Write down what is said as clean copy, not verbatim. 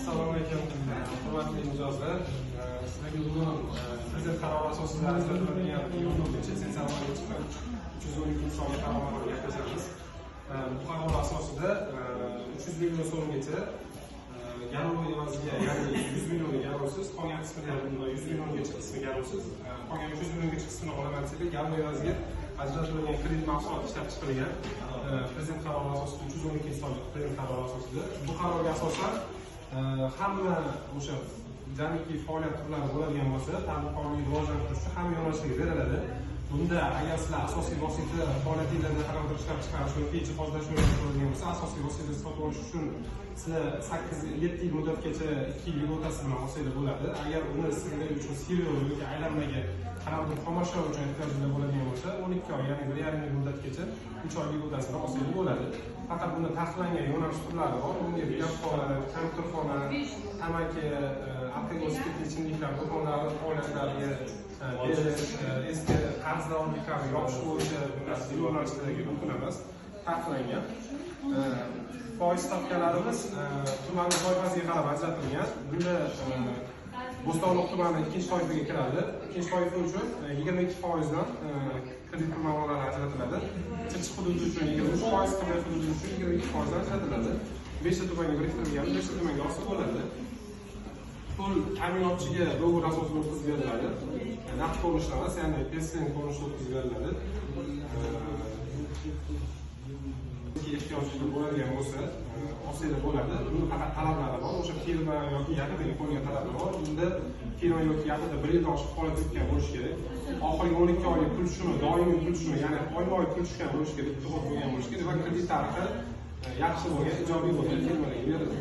Assalomu alaykum, hurmatli mijozlar. Sizlarga bugun prezident qarori asosida ajratiladigan 14 sentyabr oyida chiqqan 312 sonli qaror haqida gaplashamiz. Bu qaror asosida 300 million so'mgacha garov evaziga, ya'ni 100 million garovsiz, qolgan qismini, ya'ni 100 milliongacha qismi garovsiz, qolgan 300 milliongacha qismini olaman desak, garov evaziga ajratiladigan kredit mahsuloti ishlab chiqilgan. Prezident qarori asosida 312 sonli prezident qarori asosida bu qarorga asosan hamma o'sha jamiki faoliyat turlari bo'ladigan bo'lsa, tadbirkorlikni rivojlantirish uchun hamma yo'nalishlarga beriladi. Bunda agar sizlar asosiy vosita faoliyatinglarda qanaqadir ishlab chiqarish yoki jihozlash yo'nalishi bo'ladigan bo'lsa, asosiy vosita sotib olish uchun sizlar 8-7 yil muddatgacha 2 yil lьготasi bilan olsanglar bo'ladi. Agar uni sizlar uchun siryo yoki aylanmaga qanaqadir xomashyo uchun ehtiyojinglar bo'ladigan bo'lsa, 12 oy, ya'ni 1,5 yil muddatgacha 3 oy lьготasi bilan olsanglar bo'ladi. Faqat bunda taqiqlangan yo'nalish turlari bor. Bunga gapxona, kompyuterxona, tamaki, alkogol, spirtli ichimliklar do'konlari faoliyatlariga berish, eski qarzdorliklarni yopish bo'yicha bunday yo'nalishlarga mumkin emas, taqiqlangan. Foiz stavkalarimiz tumanni toifasiga qarab ajratilgan. Bunda Bo'stonliq tumani ikkinchi toifaga kiradi. Ikkinchi toifa uchun 22% dan kredit pul mablag'lari ajratiladi. Chirchiq hududi uchun 23%, Qibray hududi uchun 22% ajratiladi. 5 ta tumanga biriktirilgan, 5 ta tumanga olsa bo'ladi. Pul ta'minotchiga договор asosida o'tkazib beriladi. Naqd ko'rinishda emas, ya'ni PSN ko'rinishida o'tkazib beriladi. Ehtiyojli bo'ladigan bo'lsa, olsanglar bo'ladi. Buni faqat talablari bor. O'sha firma yoki yaqinda qo'yilgan talablar bor. Bunda firma yoki yaqinda 1 yildan oshiq faoliyat yuritgan bo'lishi kerak. Oxirgi 12 oylik pul tushumi, doimiy pul tushumi, ya'ni oyma-oy pul tushgan bo'lishi kerak, to'g'ri bo'lgan bo'lishi kerak va kredit tarixi yaxshi bo'lgan, ijobiy bo'lgan firmalarga beriladi.